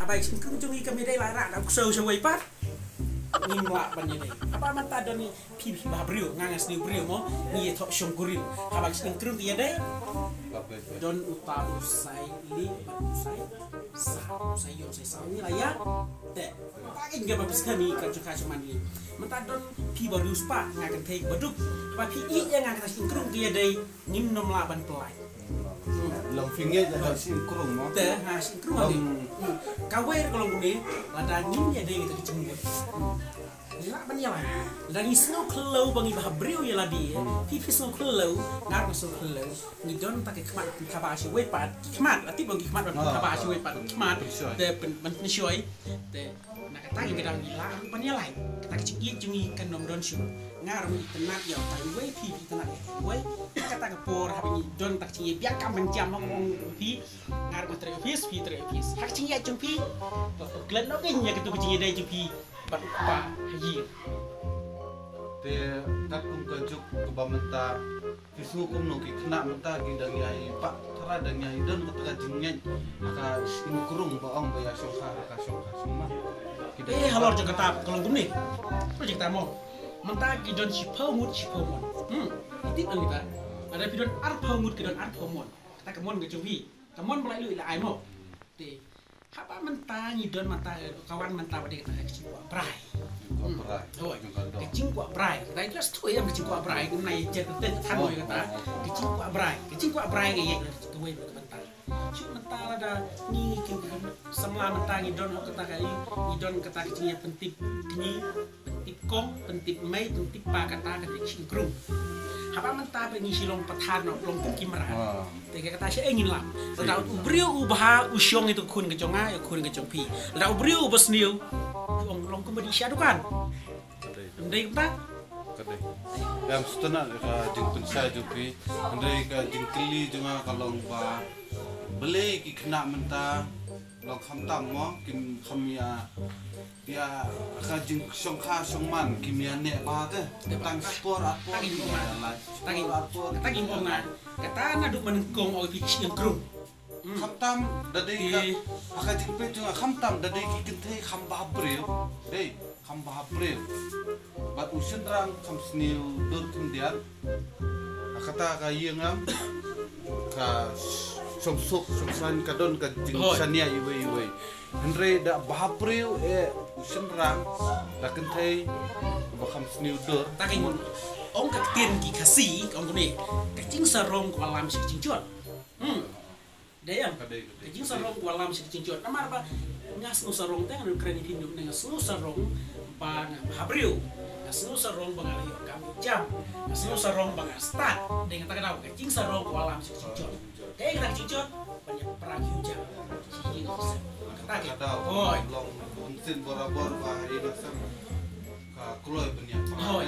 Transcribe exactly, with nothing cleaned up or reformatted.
Bai shin krung jong i ka me dei la ra da kso sha wei pat. Ngim lah ban ïa dei. Haba mynta don i phi phi ba briew nga nga sniew briew mo. Ngi ïa thok shong kurim. Haba shin krung ïa dei. Don uta u sai li ba u sai. Sa u sai yong sai sa ni la ïa. Te. Ba ngi ga ba pis kami ka jong ka jong man ni. Mynta don phi ba riu spa nga kan thei ba duk. Ba phi i ïa nga ka shin krung ïa dei. Ngim nym lah ban pynlait. Long phi ngeit ïa ka shin krung mo. Te ha shin krung ni. Ka wei ka long ni lada ngim ïa dei ka jingmut. Ngi lah ban ïa lai. Lada ngi sngew khlew ba ngi ba briew ïa lade. Phi phi sngew khlew, nga ruh sngew khlew. Ngi don ta ki khmat ki khaba shi wei pat. Ki khmat, ati bang ki khmat ban khaba shi wei pat. Khmat. Te ban shoi. Te Na kata ngi kdang ngi lah ruh ban ïa lai. Kata ka jingïeit jong ngi kan nym don shuh. Nga ruh ngi tnat ïa utai uwei phi phi tnat ïa utai uwei. Kata ka por haba ngi don ta ka jingïeit biang kam ban jam ma ong phi. Nga ruh nga trei office phi trei office. Ha ka jingïeit jong phi. Klet noh ngi ïa katu ka jingïeit jong phi. Ban pa ha ïing. Te kat kum ka juk kaba mynta Ki sngew kumno ki khynnah mynta ki dang ïai pat tharai dang ïai don kata ka jingngeit ha ka shnong krung ba ong ba ïa shongkha ha ka shongkha shongman. Ki dang Eh, halor jong kata ka long kumne. Halor jong kata mo. Mynta ki don shiphew ngut shiphew mon. Hmm. Ki tip nang kita. Lada phi don arphew ngut ki don arphew mon. Kata ka mon ka jong phi. Ka mon ba la ïoh la ai mo. Te haba mynta ngi don mynta ka wan mynta ba dei kata ka jingkwah brai. Kwah brai. Hoi. Ka jingkwah brai. Kata ïa tu ïa ka jingkwah brai. Kumne ïa jet kata than ïa kata. Ka jingkwah brai. Ka jingkwah brai ka ïa ka wei ka mynta. Shu mynta lada ngi ki samla mynta ngi don kata ka ngi don kata ka jingïa pyntip kñi. Pyntip kong, pyntip mei, pyntip pa kata ka dei ka jingkrung. Haba mynta ba ngi shi long pathar noh, long kum ki mrad. Te ka kata sha ei ngin lam. Lada u briew u bha u shong ïa u khun ka jong nga, ïa u khun ka jong phi. Lada u briew u ba sniew u ong long kum ba dih sha dukan. Ym dei kumta? Ka dei. Ym sngewtynnat ka jingpynshai jong phi. Hynrei ka jingkylli jong nga ka long ba balei ki khynnah mynta long khamtam mo kim kham ïa Ïa ka jingshongkha shongman kim ïa neh ba te. Tang spor apor kim ïa lai. Spor apor. Tang ong na. Kata naduh mynnyngkong oi phi shong krung. Khamtam da dei ka ha ka jingpeit jong nga khamtam da dei ki kynthei kham bha briew. Dei kham bha briew. Bad u shynrang kham sniew dur khyndiat. Ha kata ka ïing am ka shong suk shong san ka don ka jingshaniah iwei iwei. Hynrei da bha briew eh u shynrang da kynthei ba kham sniew dur. Ta ka ong ka ktien ki Khasi ka ong kumne ka jingsarong ka lam shi jingjot. Hmm. Dei ïa ka jingsarong ka lam shi jingjot. Namar ba nga sngew sarong te nga kren ïa phi nga sngew sarong ba nga bha briew. Nga sngew sarong ba nga la ïoh kam jam. Nga sngew sarong ba nga stad. Dei nga ta ka daw ka jingsarong ka lam shi jingjot. Te ka jingjot ban ïa pra ki u jam. Shi ïing u sem. Kata ka. Hoi. Long bun sien borabor ba ha ïing u sem. Ka kloi ban ïa pra. Hoi.